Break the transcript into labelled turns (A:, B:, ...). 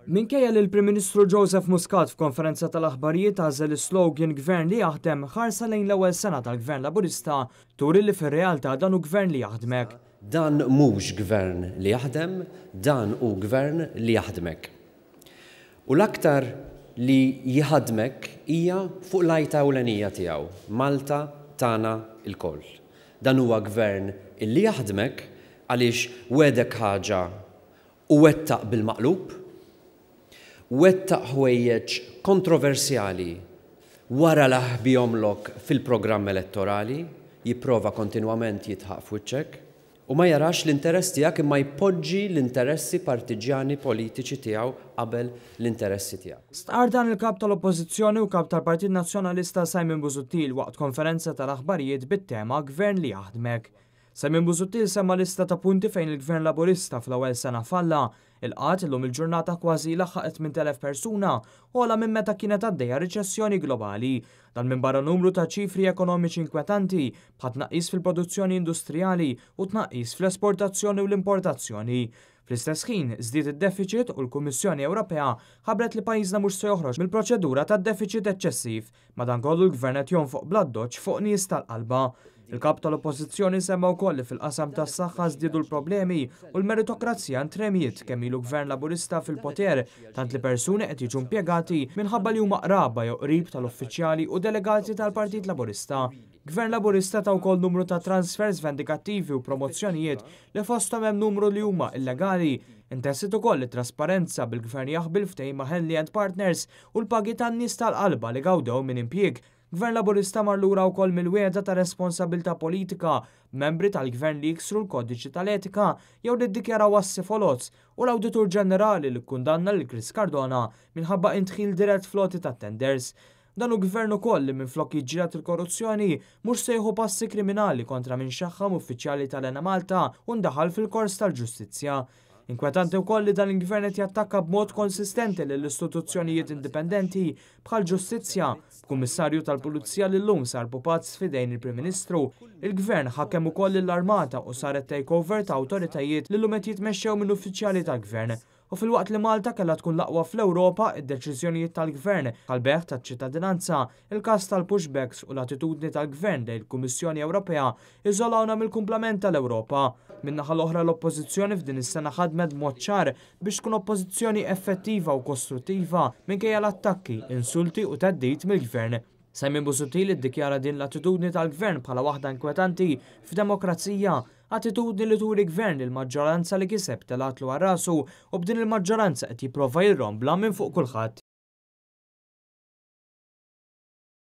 A: Minkejja li l-Prim Ministru Joseph Muscat f'konferenza tal-aħbarijiet għażel is-slogan "Gvern li jaħdem", ħarsa lejn l-ewwel sena tal-Gvern Laburista turi li fir-realtà dan hu gvern li jaħdmek.
B: Dan mhux gvern li jaħdem, dan hu gvern li jaħdmek. U l-aktar li jħaddmek hija fuq l-għajta ewlenija tiegħu, Malta tagħna lkoll. Dan huwa gvern illi jaħdmek għaliex wegħdek ħaġa u wettaq bil-maqlub, wettaq ħwejjeġ kontroversjali wara li ħbihomlok fil-programm elettorali, jipprova kontinwament jidħaq f'wiċċek u ma jarax l-interess tiegħek imma jpoġġi l-interessi partiġġjani politiċi tiegħu qabel l-interessi tiegħek.
A: Stqarr dan il-Kap tal-Oppożizzjoni u Kap tal-Partit Nazzjonalista Simon Busuttil waqt konferenza tal-aħbarijiet bit-tema "Gvern li jaħdmek". Simon Busuttil semma lista ta' punti fejn il-Gvern Laburista fl-ewwel sena falla. Il-qgħad illum il-ġurnata kważi laħaq 8,000 persuna, ogħla minn meta kienet għaddejja riċessjoni globali. Dan minbarra numru ta' ċifri ekonomiċi inkwetanti bħal tnaqqis fil-produzzjoni industrijali u tnaqqis fl-esportazzjoni u l-importazzjoni. Fl-istess ħin, żdied id-defiċit u l-Kummissjoni Ewropea ħabbret li pajjiżna mhux se joħroġ mill-proċedura tad-defiċit eċċessiv. Madankollu l-Gvern qed jonfoq bl-addoċċ fuq nies tal-qalba. Il-Kap tal-Oppożizzjoni semma wkoll li fil-qasam tas-saħħa żdiedu l-problemi u l-meritokrazija ntremiet kemm ilu Gvern Laburista fil-poter, tant li persuni qed jiġu impjegati minħabba li huma qraba jew qrib tal-uffiċjali u delegati tal-Partit Laburista. Gvern Laburista ta wkoll numru ta' transfers vendikattivi u promozzjonijiet li fosthom hemm numru li huma illegali. Intessit ukoll it-trasparenza bil-Gvern jaħbi l-ftehim ma' Henley and Partners u l-pagi tan-nies tal-qalba li gawdew minn impjieg. Gvern Laburista mar lura wkoll mill-wiegħda ta' responsabilità politika b'membri tal-Gvern li jiksru l-kodiċi tal-etika jew li ddikjaraw assi foloz u l-Awditur Ġenerali li kkundanna lil Chris Cardona minħabba indħil dirett fl-għoti tat-tenders. Dan hu gvern ukoll li minflok jiġġieled il-korruzzjoni, mhux se jieħu passi kriminali kontra min xaħħam uffiċjali tal-Enemalta u ndaħal fil-kors tal-ġustizzja. Inkwetanti wkoll li dan il-gvern qed jattakka b'mod konsistenti lill-istituzzjonijiet indipendenti bħall-ġustizzja, b'Kummissarju tal-Pulizija li llum sar pupazz f'idejn il-Prim Ministru. Il-gvern ħakem ukoll lill-armata u saret takeover ta' awtoritajiet li llum qed jitmexxew minn uffiċjali tal-gvern. U filwaqt li Malta kellha tkun l-aqwa fl-Ewropa, id-deċiżjonijiet tal-Gvern, bħall-bejgħ taċ-ċittadinanza, il-każ tal-pushbacks u l-attitudni tal-Gvern lejn il-Kummissjoni Ewropea iżolawna mill-kumplament tal-Ewropa. Min-naħa l-oħra l-Oppożizzjoni f'din is-sena ħadmet b'mod ċar biex tkun Oppożizzjoni effettiva u kostruttiva minkejja l-attakki, insulti u theddid mill-Gvern. Simon Busuttil iddikjara din l-attitudni tal-Gvern bħala waħda inkwetanti f'demokrazija, attitudni li turi Gvern li l-maġġoranza li kiseb telgħatlu għal rasu u b'din il-maġġoranza qed jipprova jirrombla minn fuq kulħadd.